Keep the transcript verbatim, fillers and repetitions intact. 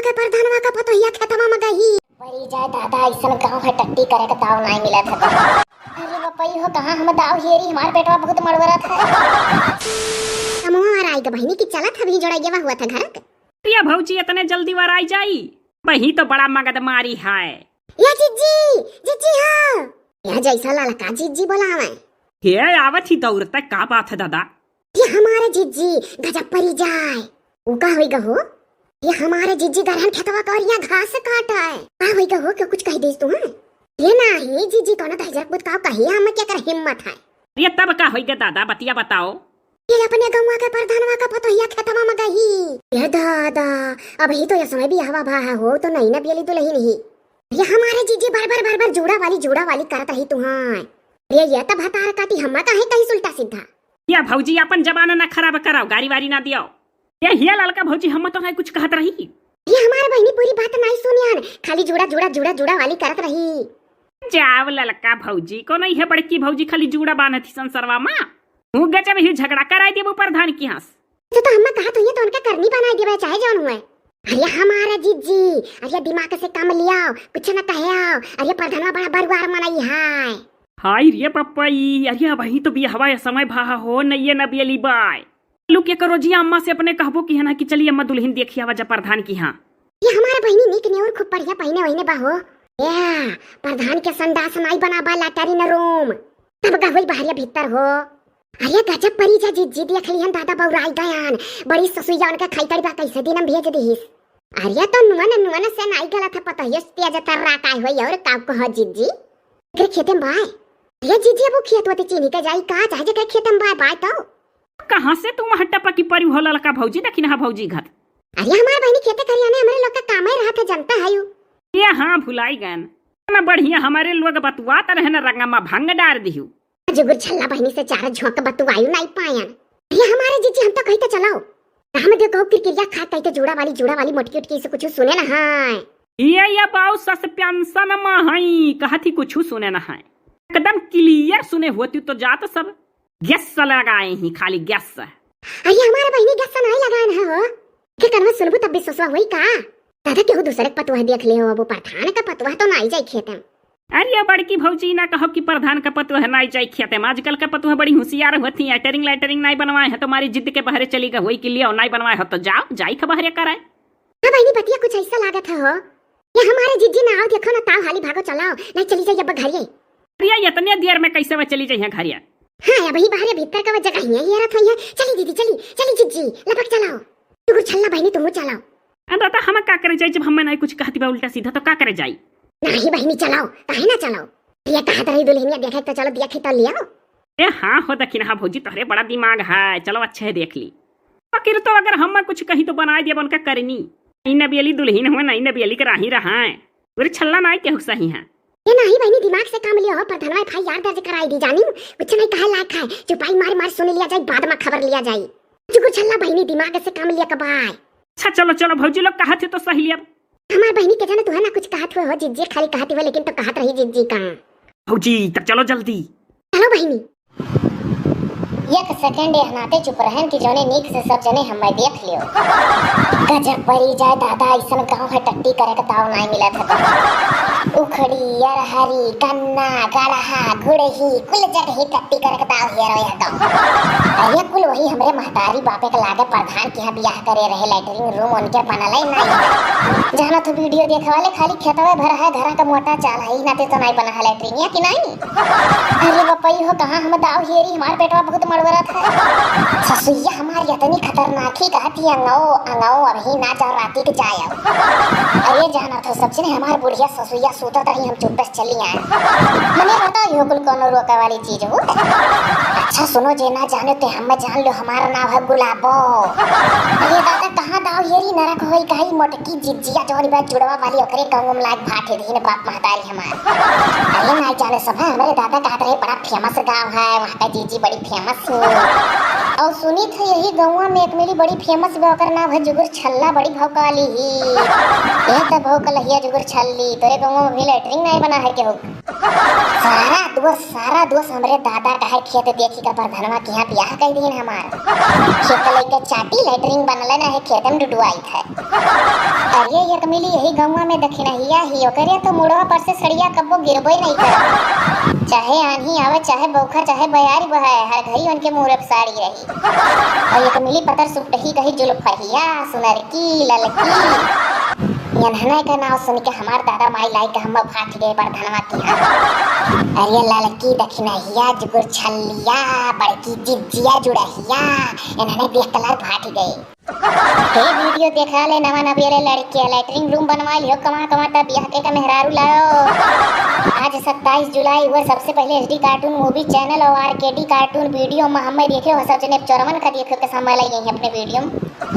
के परधनवा का पतोहिया खेतवा में गही। परी जाए दादा, अइसन गाँव है, टट्टी करे के दाव नाई मिलत है। अरे बपई हो, कहाँ हम दाव हेरी, हमार पेटवा बहुत मड़वरत है। कमवा वार आई के बहिनी की चलत है, भी जोड़ा गेवा हुआ था घर के। या भौजी, इतने जल्दी वार आई जाई? बही तो बड़ा मगद मारी है। या जिज्जी, जिज्जी हो। या जैसा ललका जिज्जी बोलावे। हे, आवत ही दौड़ते, का बात है दादा? ये हमारे जिज्जी गजब परी जाए। ऊ का होई गहो? ये हमारे जिज्जी गरहन खेतवा का और यहाँ घास काट है। का होई गहो, क्यों कुछ कह देस तू, हैं? ये नाही जिज्जी, कौनो दहिजर पूत का कही, हम क्या कर हिम्मत है? ये तब का होई गे दादा, बतिया बताओ। ये अपने गौवा के परधनवा का पतोहिया खेतवा में गही। ये दादा, अबही तो ये समय बियाहवा भा है हो, तो नई नबेली दुलहिन ही। ये हमारे जिज्जी बार बार बार बार जूड़ा वाली, जूड़ा वाली करत रही तुहां। ये, ये तो भतार काटी, हम्मा काहे कही उल्टा सीधा। या भौजी, अपन जबान ना खराब कराओ, गारी वारी ना दियो। ये हिया ललका भौजी, हम तो नहीं कुछ कहत रही। ये हमारे बहिनी पूरी बात नहीं सुनियन, खाली जूड़ा, जूड़ा, जूड़ा, जूड़ा वाली करत रही। जाव ललका भौजी, कौनो इहे बड़की भौजी खाली जूड़ा बांधत ही संसरवा मा। हूँ गजब ही झगड़ा कराई देबो परधान की हंस। तो, तो हम्मा कहत हुई तो उनका करनी बनाई देबे चाहे जौन हुए। अरे हमारा जिज्जी, अरे दिमाग से काम लियाओ, कुछ न कहे आओ। अरे परधनवा बड़ा बरुआर मनई है। हाय रे पप्पई, अरे अबही तो बियाहवा समय भा हो, नइये नबेली बाय। लुक के करो जी, अम्मा से अपने कहबो कि है ना कि चली अम्मा दुलहिन देखी आवा जा परधान की हाँ। ये हमार बहिनी नीक नेउर खूब बढ़िया पहिने वहिने बा हो। ए, परधान के संडास नाई बना बा, लैट्रिन रूम। तब गहुई बहरिया भीतर हो। अरे गजब परी जा जिज्जी, देख लिहन दादा बौराई गयान। बड़ी ससुइया उनका खाई तड़ी बा, कैसे दिन हम भेज दिहिस। अरे तो नुअन नुअन से नाई गलत है, पता है तेज तर्रा काय होई और का कह जिज्जी। एकरे खेते में बाय। अरे जिज्जी, अब वो खेत वते चीनी के जाई का, चाहे जेकरे खेते में बाय, बाय तो। कहाँ से तू वहाँ टपकी परी हो ललका भौजी, दखिनहा भौजी घर? अरे हमार बहिनी खेते खरियाने हमरे लोग का कामे रहत है, जनता है यू। ये हाँ, भुलाई गन। ना बढ़िया हमारे लोग बतुआत रहे ना, रंगमा भंग डार दिहू। जुगुर छल्ला बहिनी से चार झोंक बतुआयु नाई पायन। अरे हमारे जिज्जी, हम तो कही तो चलाओ। हम देखो किरकिरिया खा कही तो जूड़ा वाली, जूड़ा वाली मोटकी उटकी से कुछ सुने ना है। ये, ये बाऊ सस्पेंशन में हई, कहत ही कुछ सुने ना है। एकदम क्लियर सुने होती तो जात सब गैस लगाए ही, खाली गैस। अरे हमारे बहिनी गैस नहीं लगाए ना हो। के कनवा सुनबू तब विश्वास होई का? दादा केहू दूसरे के पतोह देख ले हो, अब वो परधान का पतोह तो नाई जाई खेते में। अरे ये बड़की भौजी, ना कहो कि परधान का पतोह नाई जाई खेते में। आजकल का पतोह बड़ी होशियार होती है, लैट्रिन लैट्रिन नाई बनवाए है, तुम्हारी जिद के बहरे चली गई होई कि लियो नाई बनवाए हो तो जाओ, जाई के बहरे कराए। हाँ बहिनी, बतिया कुछ ऐसा लागत है हो। ये हमारे जिज्जी ना आओ, देखो ना ताव हाली भागो चलाओ, नहीं चली जाई अब घरिये। अरे इतने देर में कैसे वह चली जाई है घरिये? हाँ, अबही बहरे भीतर का वह जगह ही है, ये रथ है। चली दीदी, चली, चली जिज्जी, लपक चलाओ। तू छल्ला बहिनी, तुम चलाओ। अरे दादा, हम का करे जाई, जब हम नहीं कुछ कहती बा उल्टा सीधा, तो का करे जाई? नहीं बहिनी, चलाओ, काहे ना चलाओ? ये कहत रही दुल्हनिया देखे तो चलो, देखे तो लियाओ। ए हाँ हो दखिनहा भौजी, तोहरे बड़ा दिमाग है, चलो अच्छे है देख ली। आखिर तो अगर हम कुछ कही तो बनाए दिया उनका करनी। नई नबेली दुल्हन हुआ, नई नबेली के राही रहा है। पूरे छल्ला नाई केहू सही है। ये नहीं बहिनी, दिमाग से काम लिया हो, परधनवा FIR दर्ज कराई दी जानी, कुछ नहीं कहे लायक है, चुपाई मार मार सुन लिया जाए, बाद में खबर लिया जाए। जुगुर छल्ला बहिनी, दिमाग से काम लिया कबाय। अच्छा चलो चलो भौजी लोग, कहा थे तो सही लिया। हमार बहिनी के जाने तू है ना कुछ कहत हुए हो जिज्जी, खाली कहत हुए लेकिन तो कहत रही जिज्जी का। भौजी तब चलो जल्दी। चलो बहिनी। एक सेकंड यह नाते चुप रहन कि जौने नीक से सब जने हमें देख लियो। गजब परी जाए दादा, ऐसन गाँव है टट्टी करे के दाव नाई मिलत है। उखड़ी, अरहरी, गन्ना, गड़हा, गुड़ही, कुल जगह ही टट्टी करे के दाव हेरो यह गाँव। अरे कुल वही हमरे महतारी बापे के लागे परधान के यहाँ बियाह करे रहे, लैट्रिन रूम उनके बनले नाई। जहाँ तू वीडियो देखे वाले खाली खेतवे भर है, घरा का मोटा चाल है, नाते तो नाई बना है लैट्रिन, या कि नाई? अरे बपई हो, कहाँ हम दाव हेरी, हमार पेटवा बहुत मड़वरत है। ससुइया हमार इतनी खतरनाक ही कहती है, अंगो, अंगो, अभी ना जाओ, राती के जाए आओ। अरे जाना तो सब जने हमार बुढ़िया ससुइया सूतत रही, हम चुप्पे से चली आए। मने बताओ, यो कुल कोनो रोके वाली चीज हो? अच्छा सुनो, जे ना जाने ते हम जान लो, हमारा नाम है गुलाबो। अरे दादा, कहाँ दाव हेरी नरक होई, कहीं मोटकी जिज्जिया जौन बा जुड़वा वाली, ओकरे गाँव में लाग भाटे दीन बाप महतारी हमार। अरे नाई जाने सब है, हमरे दादा कहत रहे बड़ा फेमस गाँव है, वहाँ का जीजी बड़ी फेमस है। और सुनी थे यही गाँव में एक मिली बड़ी फेमस बा, ओकर नाम है जुगुर छल्ला, बड़ी भौकाली ही। ये तो भौकल हिया जुगुर छल्ली, तोरे गाँव में भी लैट्रिन नहीं बना है केहू? सारा दोष, सारा दोष हमरे दादा का है, खेत देखी का परधनवा के यहाँ बियाह कर दीन हमार। खेत लेके चाटी, लैट्रिन बनले ना है, खेत में डुडुआई है। अरे एक मिली यही गौवा में दखिनहिया ही, ओकरे तो मुड़वा पर से सड़िया कब्बो गिरबे नहीं करे। चाहे आन्ही आवे, चाहे बौखा, चाहे बयारी बहाए, हर घड़ी उनके मुड़े पे साड़ी रही। और एक मिली पतर सुपटही कही जुल्फहिया, सुनरकी, ललकी। यनहने का नाव सुन के हमार दादा माई लाई के हम फाट गए बरधनवा की। अरे ललकी दखिनहिया जुगुर छल्लिया, बड़की जिज्जिया जुड़हिया, यनहने देख के लार फाट गए। हे वीडियो देखा ले नवा नवेरे लड़किया, लैट्रिन रूम बनवा लियो, कमा कमा तब बियाह के का मेहरारू लाओ। आज सत्ताईस जुलाई हुआ, सबसे पहले एचडी कार्टून मूवी चैनल और आरकेडी कार्टून वीडियो में हमें देखे हो, सब जने चोरवन का देखे के समय लगे हैं अपने वीडियो में।